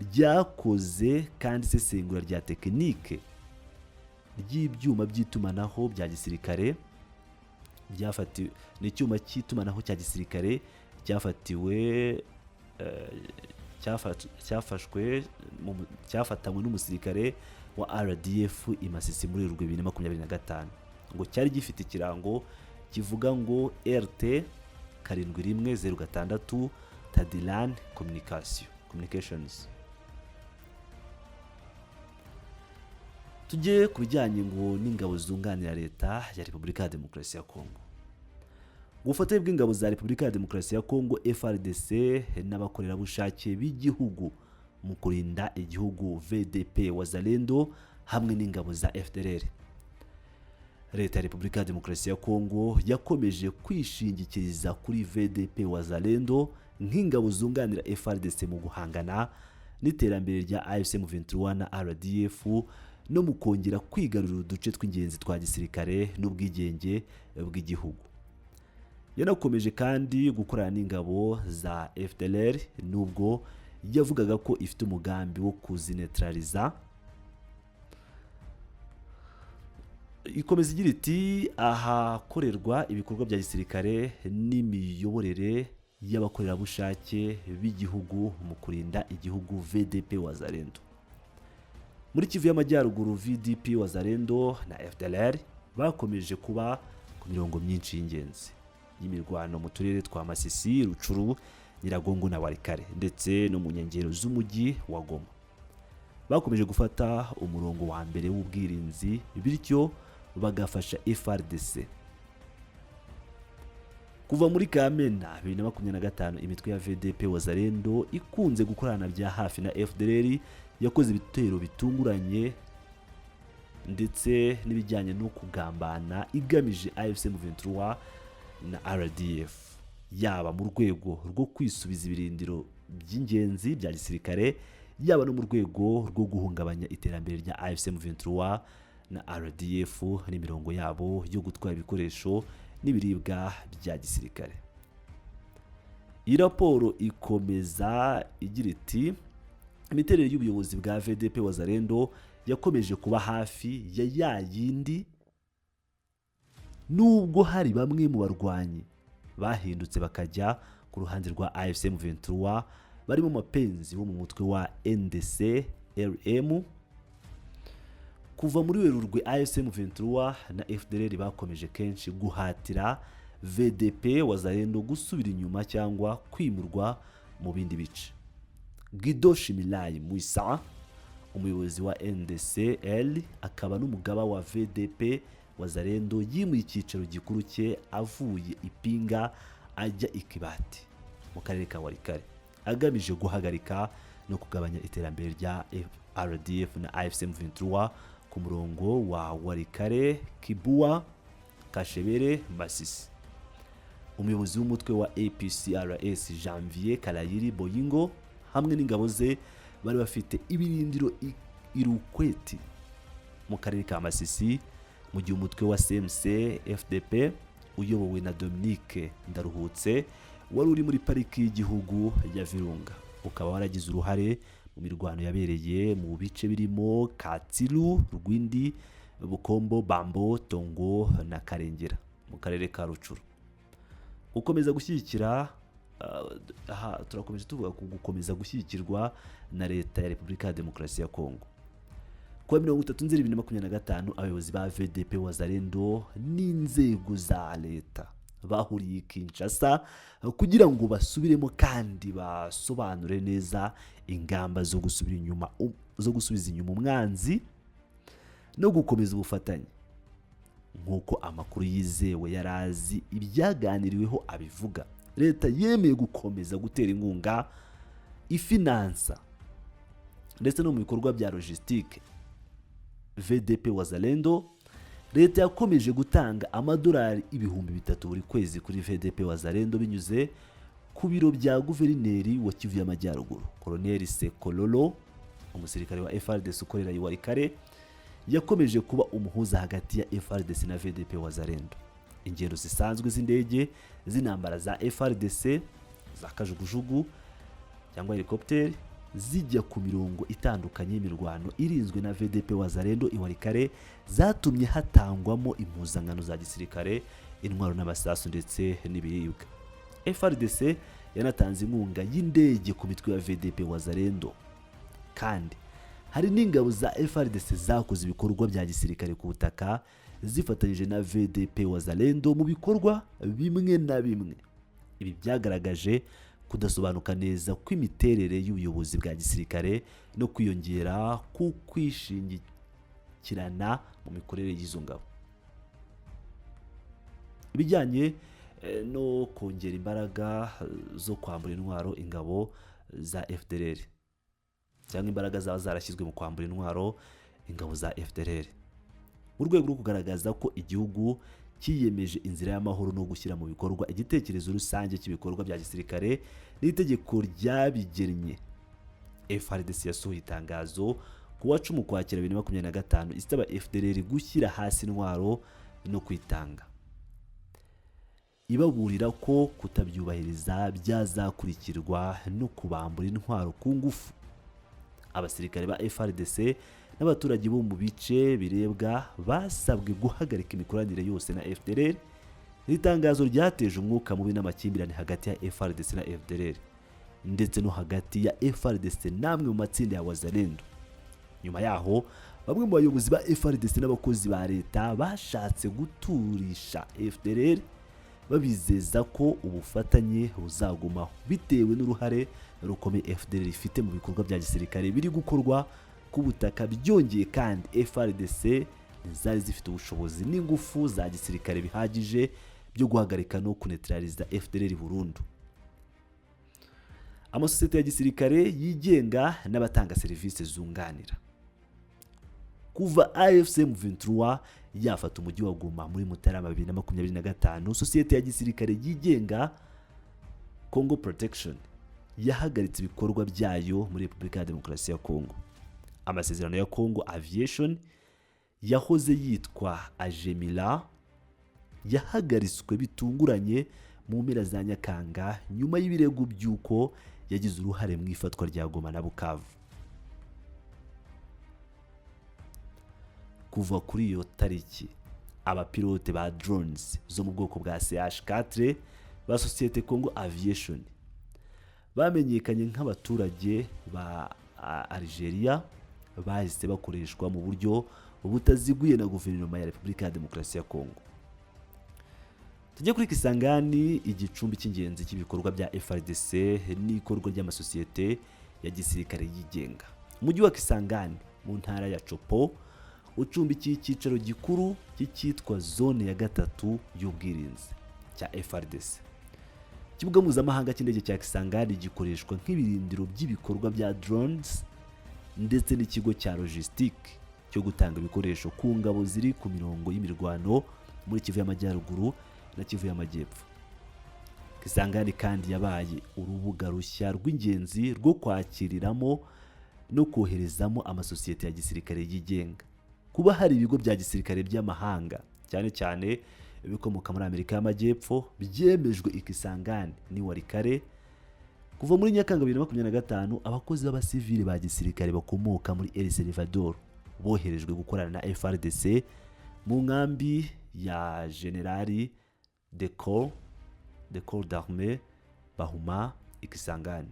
Ryakoze kandi isesengura rya tekinike ry'ibyuma by'itumanaho bya gisirikare byafatiwe, ni icyuma cy'itumanaho cya gisirikare cyafatiwe cyafashwe cyafatanywe n'umusirikare wa RDF i Masisi muri Werurwe 2025. Ngo cyari gifite ikirango kivuga ngo RT 7106 Tadilan Communications. Tujye ku bijyanye ngo n'ingabo zunganira leta ya Repubulika ya Demokarasi ya Kongo. Ubufatanye bw'ingabo za Repubulika ya Demokarasi ya Kongo, FARDC, n'abakorerabushake b'igihugu mu kurinda igihugu, VDP Wazalendo, hamwe n'ingabo za FDLR. Leta ya Repubulika ya Demokarasi ya Kongo yakomeje kwishingikiriza kuri VDP Wazalendo nk'ingabo zunganira FARDC mu guhangana n'iterambere rya AFC M23 na RDF no mu kongera kwigarurira uduce tw'ingenzi twa gisirikare n'ubwigenge bw'igihugu. Yanakomeje kandi gukorana n'ingabo za FDLR nubwo yavugaga ko ifite umugambi wo kuzinetraliza. Ikomeza igira iti: "Ahakorerwa ibikorwa bya gisirikare n'imiyoborere y'abakorerabushake b'igihugu mu kurinda igihugu, VDP Wazalendo, muri Kivu y'Amajyaruguru, VDP Wazalendo na FDLR bakomeje kuba ku mirongo myinshi y'ingenzi y'imirwano mu turere twa Masisi, Rutshuru, Nyiragongo na Walikale, ndetse no mu nkengero z'umujyi wa Goma. Bakomeje gufata umurongo wa mbere w'ubwirinzi, bityo bagafasha FARDC. Kuva muri Kamena 2025, imitwe ya VDP Wazalendo ikunze gukorana bya hafi na FDLR yakoze ibitero bitunguranye ndetse n'ibijyanye no kugambana igamije AFC M23 na RDF, yaba mu rwego rwo kwisubiza ibirindiro by'ingenzi bya gisirikare, yaba no mu rwego rwo guhungabanya iterambere rya AFC M23 na RDF n'imirongo yabo yo gutwara ibikoresho n'ibiribwa bya gisirikare. Iyi raporo ikomeza igira iti: "Imiterere y'ubuyobozi bwa VDP Wazalendo yakomeje kuba hafi ya ya yindi, nubwo hari bamwe mu barwanyi bahindutse bakajya ku ruhande rwa AFC M23, barimo Mapenzi wo mu mutwe wa NDC RM. Kuva muri Werurwe, AFC M23 na FDLR bakomeje kenshi guhatira VDP Wazalendo gusubira inyuma cyangwa kwimurwa mu bindi bice. Guido Shimilayi Muisa, umuyobozi wa NDCL akaba n'umugaba wa VDP Wazalendo, yimuye icyicaro gikuru cye avuye i Pinga ajya i Kibati mu karere ka Walikale, agamije guhagarika no no kugabanya iterambere rya RDF na AFC M23 ku murongo wa Walikale, Kibua, Kashebere, Masisi. Umuyobozi w'umutwe wa APCRS, Janvier Karayiri Boyingo, hamwe n'ingabo ze bari bafite ibirindiro i Rukweti mu karere ka Masisi, mu gihe umutwe wa CMC FDP uyobowe na Dominique Ndaruhutse wari uri muri Pariki y'Igihugu ya Virunga, ukaba waragize uruhare mu mirwano yabereye mu bice birimo Katsiru, Rwindi, Bukombo, Bambo, Tongo na Karengera mu karere ka Rucuru. Gukomeza gushyigikira, aha turakomeje tuvuga ku gukomeza gushyigikirwa na Leta ya Repubulika ya Demokarasi ya Kongo. Kuwa 30 Nzeri 2025, abayobozi ba VDP Wazalendo n'inzego za leta bahuriye i Kinshasa kugira ngo basubiremo kandi basobanure neza ingamba zo gusubiza inyuma umwanzi no gukomeza ubufatanye. Nk'uko amakuru yizewe yari azi ibyaganiriweho abivuga, leta yemeye gukomeza gutera inkunga ifinansa ndetse no mu bikorwa bya logistique VDP Wazalendo. Leta yakomeje gutanga amadolari 3000 buri kwezi kuri VDP Wazalendo binyuze ku biro bya guverineri wa Kivu y'Amajyaruguru. Koloneli Sekololo, umusirikare wa FARDC ukorera i Walikale, yakomeje kuba umuhuza hagati ya FARDC na VDP Wazalendo. Ingendo zisanzwe z'indege z'intambara za FARDC za kajugujugu cyangwa helicopter zijya ku mirongo itandukanye y'imirwano irinzwe na VDP Wazalendo i Walikale zatumye hatangwamo impuzankano za gisirikare, intwaro n'amasasu ndetse n'ibiribwa. FARDC yanatanze inkunga y'indege ku mitwe ya VDP Wazalendo, kandi hari n'ingabo za FARDC zakoze ibikorwa bya gisirikare ku butaka zifatanyije na VDP Wazalendo mu bikorwa bimwe na bimwe. Ibi byagaragaje kudasobanuka neza kw'imiterere y'ubuyobozi bwa gisirikare no kwiyongera ku kwishingikirana mu mikorere y'izo ngabo. Ibijyanye no kongera imbaraga zo kwambura intwaro ingabo za FDLR, cyangwa imbaraga zaba zarashyizwe mu kwambura intwaro ingabo za FDLR, mu rwego rwo kugaragaza ko igihugu cyiyemeje inzira y'amahoro no gushyira mu bikorwa igitekerezo rusange cy'ibikorwa bya gisirikare n'itegeko ryabigennye, FARDC yasohoye itangazo ku wa 10 Ukwakira 2025 isaba FDLR gushyira hasi intwaro no kwitanga, ibaburira ko kutabyubahiriza byazakurikirwa no kubambura intwaro ku ngufu. Abasirikare ba FARDC n'abaturage bo mu bice birebwa basabwe guhagarika imikoranire yose na FDLR. Iri tangazo ryateje umwuka mubi n'amakimbirane hagati ya FARDC na FDLR, ndetse no hagati ya FARDC n'amwe mu matsinda ya Wazalendo. Nyuma yaho, bamwe mu bayobozi ba FARDC n'abakozi ba leta bashatse guturisha FDLR, babizeza ko ubufatanye buzagumaho bitewe n'uruhare rukomeye FDLR ifite mu bikorwa bya gisirikare biri gukorwa ku butaka. Byongeye kandi, FARDC ntizari zifite ubushobozi n'ingufu za gisirikare bihagije byo guhagarika no kunetraliza FDLR burundu. Amasosiyete ya gisirikare yigenga n'abatanga serivisi zunganira. Kuva AFC M23 yafata umujyi wa Goma muri Mutarama 2025, sosiyete ya gisirikare yigenga Congo Protection yahagaritse ibikorwa byayo muri Repubulika ya Demokarasi ya Congo. Amasezerano ya Congo Aviation yahoze yitwa Agemila yahagaritswe bitunguranye mu mpera za Nyakanga nyuma y'ibirego by'uko yagize uruhare mu ifatwa rya Goma na Bukavu. Kuva kuri iyo tariki, abapilote ba drones zo mu bwoko bwa CH4 ba sosiyete Congo Aviation bamenyekanye nk'abaturage ba Algeria bahise bakoreshwa mu buryo butaziguye na guverinoma ya Repubulika ya Demokarasi ya Kongo. Tujye kuri Kisangani, igicumbi cy'ingenzi cy'ibikorwa bya FARDC n'ikorwa ry'amasosiyete ya gisirikare yigenga. Umujyi wa Kisangani mu ntara ya Tshopo ucumbikiye icyicaro gikuru cy'icyitwa zone ya gatatu y'ubwirinzi cya FARDC. Ikibuga mpuzamahanga cy'indege cya Kisangani gikoreshwa nk'ibirindiro by'ibikorwa bya drones ndetse n'ikigo cya logistique cyo gutanga ibikoresho ku ngabo ziri ku mirongo y'imirwano muri Kivu y'Amajyaruguru na Kivu y'Amajyepfo. Kisangani kandi yabaye urubuga rushya rw'ingenzi rwo kwakiriramo no koherezamo amasosiyete ya gisirikare yigenga. Kuba hari ibigo bya gisirikare by'amahanga, cyane cyane ibikomoka muri Amerika y'Amajyepfo, byemejwe i Kisangani ni Walikale kuva muri Nyakanga 2025, abakozi b'abasivili ba gisirikare bakomoka muri El Salvador boherejwe gukorana na FARDC mu nkambi ya Generali de Corps d'Armée Bahuma i Kisangani.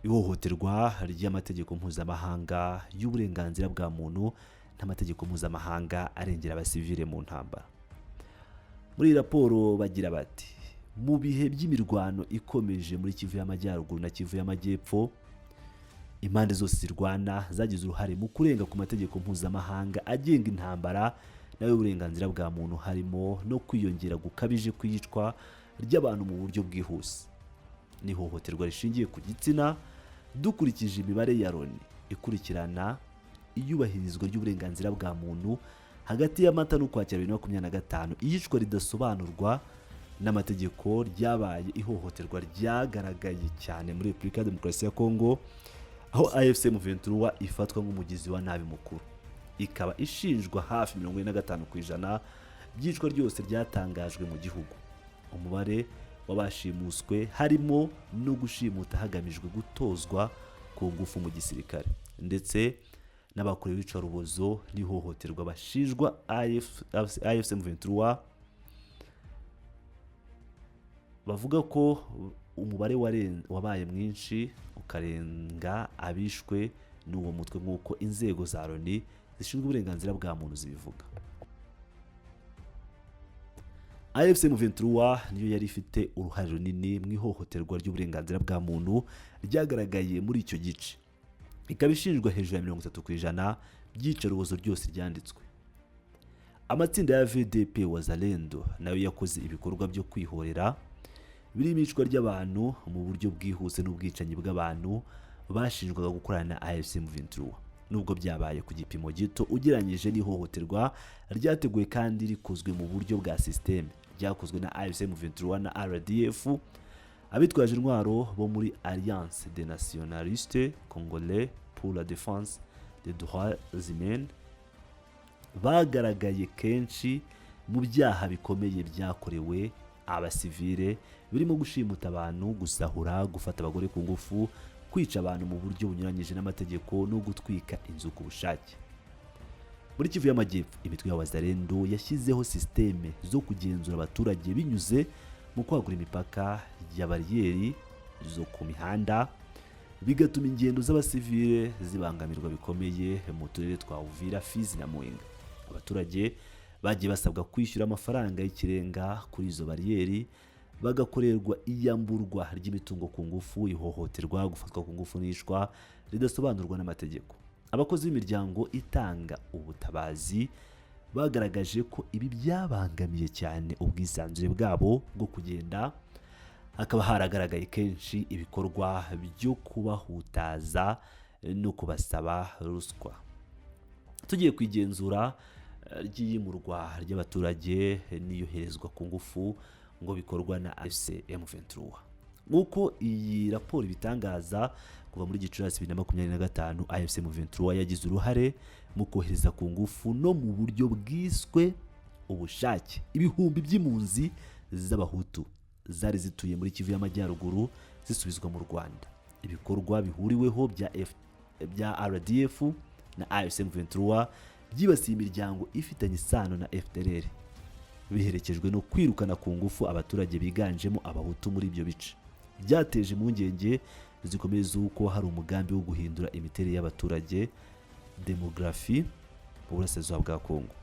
Ihohoterwa ry'amategeko mpuzamahanga y'uburenganzira bwa muntu n'amategeko mpuzamahanga arengera abasivile mu ntambara. Muri iyi raporo bagira bati: "Mu bihe by'imirwano ikomeje muri Kivu y'Amajyaruguru na Kivu y'Amajyepfo, impande zose zirwana zagize uruhare mu kurenga ku mategeko mpuzamahanga agenga intambara n'ay'uburenganzira bwa muntu, harimo no kwiyongera gukabije kw'iyicwa ry'abantu mu buryo bwihuse n'ihohoterwa rishingiye ku gitsina. Dukurikije imibare ya Loni ikurikirana iyubahirizwa ry'uburenganzira bwa muntu, hagati ya Mata n'Ukwakira 2025, iyicwa ridasobanurwa n'amategeko ryabaye ihohoterwa ryagaragaye cyane muri Repubulika ya Demokarasi ya Kongo, aho AFC M23 ifatwa nk'umugizi wa nabi mukuru, ikaba ishinjwa hafi 45% by'icwa ryose ryatangajwe mu gihugu. Umubare w'abashimuswe, harimo no gushimuta hagamijwe gutozwa ku ngufu mu gisirikare, ndetse n'abakorewe iyicarubozo n'ihohoterwa bashinjwa AFC M23, bavuga ko umubare wabaye mwinshi ukarenga abishwe n'uwo mutwe, nk'uko inzego za Loni zishinzwe uburenganzira bwa muntu zibivuga." AFC M23 niyo yari ifite uruhare runini mu ihohoterwa ry'uburenganzira bwa muntu ryagaragaye muri icyo gice, ikaba ishinjwa hejuru ya 30% by'iyicarubozo ryose ryanditswe. Amatsinda ya VDP Wazalendo nayo yakoze ibikorwa byo kwihorera birimo iyicwa ry'abantu mu buryo bwihuse n'ubwicanyi bw'abantu bashinjwaga gukorana na AFC M23, nubwo byabaye ku gipimo gito ugereranyije n'ihohoterwa ryateguwe kandi rikozwe mu buryo bwa sisiteme ryakozwe na AFC M23 na RDF. Abitwaje intwaro bo muri Alliance des Nationalistes Congolais pour la Défense des Droits Humains bagaragaye kenshi mu byaha bikomeye byakorewe abasivile, birimo gushimuta abantu, gusahura, gufata abagore ku ngufu, kwica abantu mu buryo bunyuranyije n'amategeko no gutwika inzu ku bushake. Muri Kivu y'Amajyepfo, imitwe ya Wazalendo yashyizeho sisiteme zo kugenzura abaturage binyuze mu kwagura imipaka ya bariyeri zo ku mihanda, bigatuma ingendo z'abasivile zibangamirwa bikomeye mu turere twa Uvira, Fizi na Mwenga. Abaturage bagiye basabwa kwishyura amafaranga y'ikirenga kuri izo bariyeri, bagakorerwa iyamburwa ry'imitungo ku ngufu, ihohoterwa, gufatwa ku ngufu n'iyicwa ridasobanurwa n'amategeko. Abakozi b'imiryango itanga ubutabazi bagaragaje ko ibi byabangamiye cyane ubwisanzure bwabo bwo kugenda, hakaba haragaragaye kenshi ibikorwa byo kubahutaza no kubasaba ruswa. Tugiye ku igenzura ry'iyimurwa ry'abaturage n'iyoherezwa ku ngufu ngo bikorwa na AFC M23, nk'uko iyi raporo ibitangaza, kuva muri Gicurasi 2025, AFC M23 yagize uruhare mu kohereza ku ngufu no mu buryo bwiswe ubushake ibihumbi by'impunzi z'Abahutu zari zituye muri Kivu y'Amajyaruguru zisubizwa mu Rwanda. Ibikorwa bihuriweho bya RDF na AFC M23 byibasiye imiryango ifitanye isano na FDLR, biherekejwe no kwirukana ku ngufu abaturage biganjemo Abahutu muri ibyo bice, byateje impungenge zikomeye z'uko hari umugambi wo guhindura imiterere y'abaturage, démographie, mu burasirazuba bwa Kongo.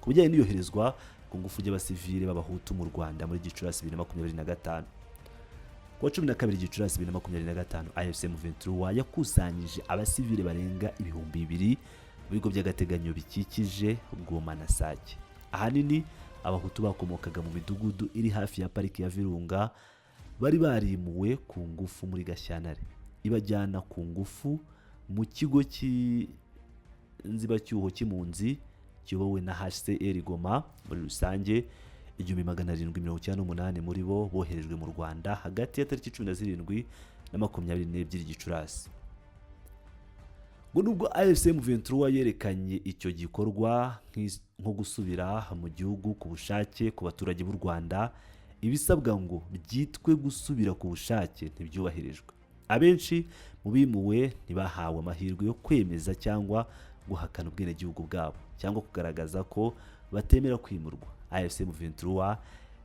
Ku bijyanye n'iyoherezwa ku ngufu ry'abasivile b'Abahutu mu Rwanda muri Gicurasi 2025, ku wa 12 Gicurasi 2025, AFC M23 yakusanyije abasivile barenga 2000 mu bigo by'agateganyo bikikije Goma na Sake, ahanini Abahutu bakomokaga mu midugudu iri hafi ya Pariki ya Virunga bari barimuwe ku ngufu muri Gashyantare, ibajyana ku ngufu mu kigo cy'inzibacyuho cy'impunzi kiyobowe na HCR Goma. Muri rusange, 1798 muri bo boherejwe mu Rwanda hagati ya tariki 17 na 22 Gicurasi. Ngo nubwo AFC M23 yerekanye icyo gikorwa nko gusubira mu gihugu ku bushake ku baturage b'u Rwanda, ibisabwa ngo byitwe gusubira ku bushake ntibyubahirijwe. Abenshi mu bimuwe ntibahawe amahirwe yo kwemeza cyangwa guhakana ubwenegihugu bwabo cyangwa kugaragaza ko batemera kwimurwa. AFC M23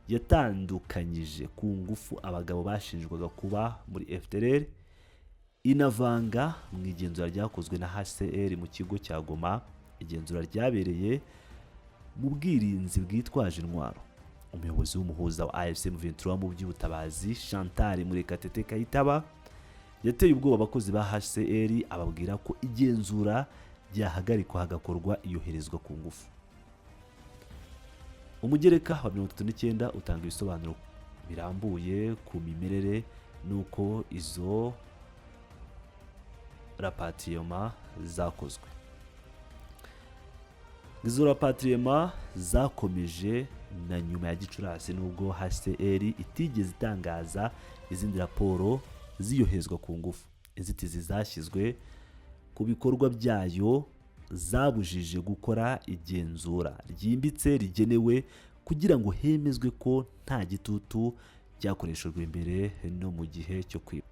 yatandukanyije ku ngufu abagabo bashinjwaga kuba muri FDLR, inavanga mu igenzura ryakozwe na HCR mu kigo cya Goma, igenzura ryabereye mu bwirinzi bwitwaje intwaro. Umuyobozi w'umuhuza wa AFC M23 mu by'ubutabazi, Chantal Murekatete Kayitaba, yateye ubwoba abakozi ba HCR, ababwira ko igenzura ryahagarikwa hagakorwa iyoherezwa ku ngufu. Umugereka wa 39 utanga ibisobanuro birambuye ku mimerere n'uko izo rapatriement zakozwe. Izo rapatriement zakomeje na nyuma ya Gicurasi, nubwo HCR itigeze itangaza izindi raporo ziyoherezwa ku ngufu. Inzitizi zashyizwe ku bikorwa byayo zabujije gukora igenzura ryimbitse rigenewe kugira ngo hemezwe ko nta gitutu cyakoreshejwe mbere no mu gihe cyo kwiba.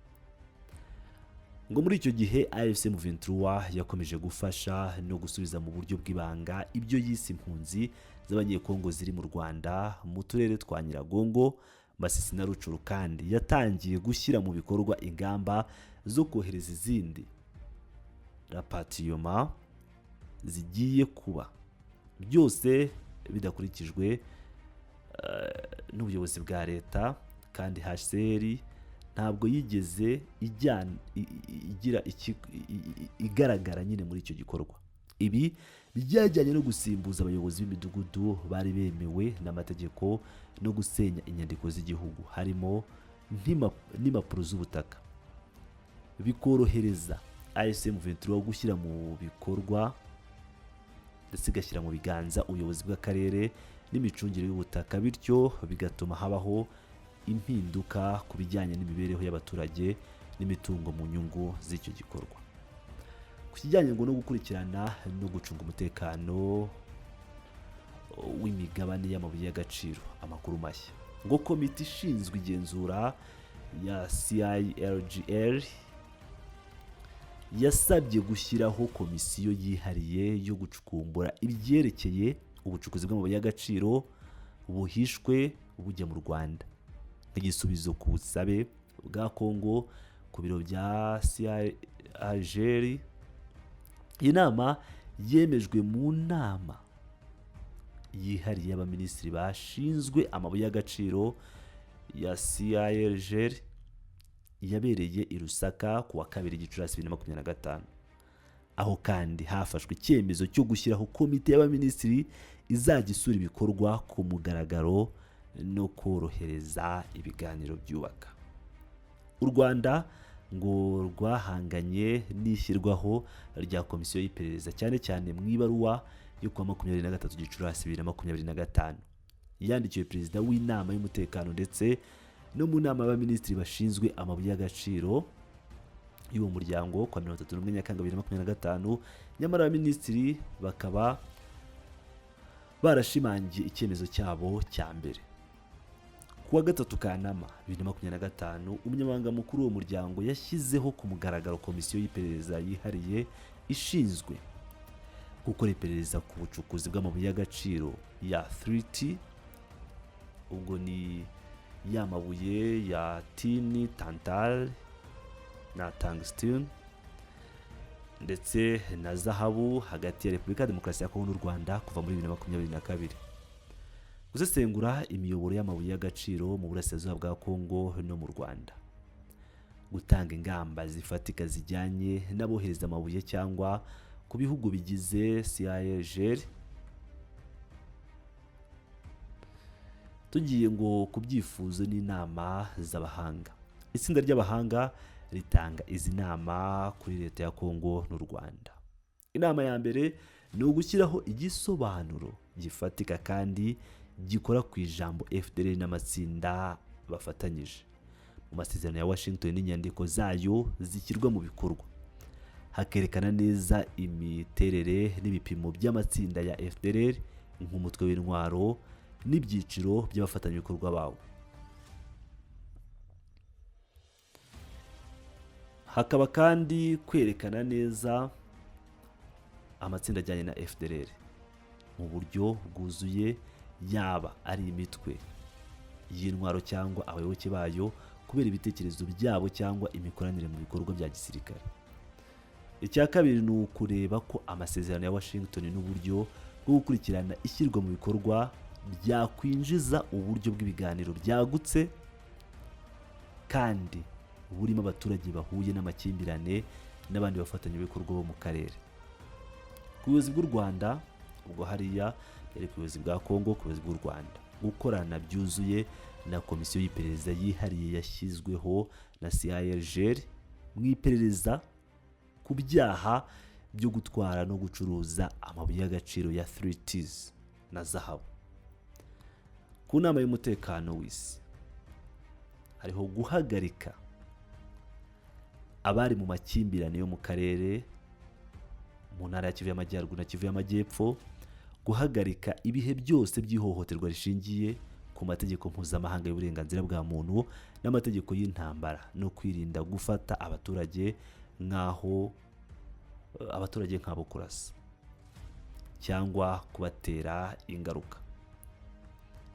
Ngo muri icyo gihe AFC M23 yakomeje gufasha no gusubiza mu buryo bw'ibanga ibyo yise impunzi z'Abanyekongo ziri mu Rwanda mu turere twa Nyiragongo, Masisi na Rutshuru, kandi yatangiye gushyira mu bikorwa ingamba zo kohereza izindi rapatriement zigiye kuba, byose bidakurikijwe n'ubuyobozi bwa leta. Kandi HCR ntabwo yigeze ijyana igira igaragara nyine muri icyo gikorwa. Ibi byajyanye no gusimbuza abayobozi b'imidugudu bari bemewe n'amategeko no gusenya inyandiko z'igihugu, harimo n'impapuro z'ubutaka, bikorohereza AFC M23 gushyira mu bikorwa ndetse igashyira mu biganza ubuyobozi bw'akarere n'imicungire y'ubutaka, bityo bigatuma habaho impinduka ku bijyanye n'imibereho y'abaturage n'imitungo mu nyungu z'icyo gikorwa. Ku kijyanye ngo no gukurikirana no gucunga umutekano w'imigabane y'amabuye y'agaciro, amakuru mashya ngo komite ishinzwe igenzura ya CIRGL yasabye gushyiraho komisiyo yihariye yo gucukumbura ibyerekeye ubucukuzi bw'amabuye y'agaciro buhishwe bujya mu Rwanda, nk'igisubizo ku busabe bwa Congo ku biro bya CIRGL. Iyi nama yemejwe mu nama yihariye y'abaminisitiri bashinzwe amabuye y'agaciro ya CIRGL yabereye i Lusaka ku wa 2 Gicurasi 2025. Aho kandi hafashwe icyemezo cyo gushyiraho komite y'abaminisitiri izajya isura ibikorwa ku mugaragaro no korohereza ibiganiro byubaka. U Rwanda ngo rwahanganye n'ishyirwaho rya komisiyo y'iperereza, cyane cyane mu ibaruwa yo kuwa 23 Gicurasi 2025 yandikiwe perezida w'inama y'umutekano, ndetse no mu nama y'abaminisitiri bashinzwe amabuye y'agaciro y'uwo muryango kwa 31 Nyakanga 2025. Nyamara abaminisitiri bakaba barashimangiye icyemezo cyabo cya mbere. Ku wa 3 Kanama 2025, umunyamabanga mukuru w'uwo muryango yashyizeho ku mugaragaro komisiyo y'iperereza yihariye ishinzwe gukora iperereza ku bucukuzi bw'amabuye y'agaciro ya 3T, ubwo ni ya mabuye ya tin, tantal na tungsten, ndetse na zahabu hagati ya Repubulika ya Demokarasi ya Kongo n'u Rwanda kuva muri 2022, gusesengura imiyoboro y'amabuye y'agaciro mu burasirazuba bwa Kongo no mu Rwanda, gutanga ingamba zifatika zijyanye n'abohereza amabuye cyangwa ku bihugu bigize CIRGL. Tugiye ngo ku byifuzo n'inama z'abahanga, itsinda ry'abahanga ritanga izi nama kuri Leta ya Kongo n'u Rwanda. Inama ya mbere ni ugushyiraho igisobanuro gifatika kandi gikora ku ijambo FDLR n'amatsinda bafatanyije mu masezerano ya Washington n'inyandiko zayo zishyirwa mu bikorwa, hakerekana neza imiterere n'ibipimo by'amatsinda ya FDLR nk'umutwe w'intwaro n'ibyiciro by'abafatanyabikorwa bawo. Hakaba kandi kwerekana neza amatsinda ajyanye na FDLR mu buryo bwuzuye, yaba ari imitwe y'intwaro cyangwa abayoboke bayo kubera ibitekerezo byabo cyangwa imikoranire mu bikorwa bya gisirikare. Icya kabiri ni ukureba ko amasezerano ya Washington n'uburyo bwo gukurikirana ishyirwa mu bikorwa byakwinjiza uburyo bw'ibiganiro byagutse kandi burimo abaturage bahuye n'amakimbirane n'abandi bafatanyabikorwa bo mu karere. Ku buyobozi bw'u Rwanda, ubwo hariya yari ku buyobozi bwa Kongo, ku buyobozi bw'u Rwanda gukorana byuzuye na komisiyo y'iperereza yihariye yashyizweho na CIRGL mu iperereza ku byaha byo gutwara no gucuruza amabuye y'agaciro ya 3Ts na zahabu. Ku nama y'umutekano w'isi hariho guhagarika abari mu makimbirane yo mu karere mu ntara ya Kivu y'Amajyaruguru na Kivu y'Amajyepfo, guhagarika ibihe byose by'ihohoterwa rishingiye ku mategeko mpuzamahanga y'uburenganzira bwa muntu n'amategeko y'intambara, no kwirinda gufata abaturage nk'aho abaturage nk'abo kurasa cyangwa kubatera ingaruka.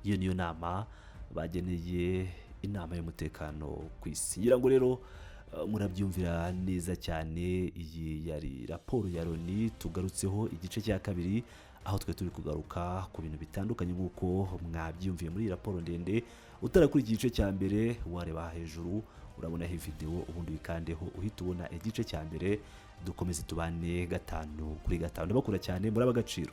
Iyo niyo nama bageneye inama y'umutekano ku isi. Ngira ngo rero murabyumvira neza cyane. Iyi yari raporo ya Loni tugarutseho igice cya kabiri, aho twe turi kugaruka ku bintu bitandukanye nk'uko mwabyumviye muri iyi raporo ndende. Utarakurikiye igice cya mbere, wareba hejuru urabonaho videwo, ubundi wikandeho uhita ubona igice cya mbere. Dukomeze tubane gatanu kuri gatanu. Ndabakunda cyane, muri ab'agaciro.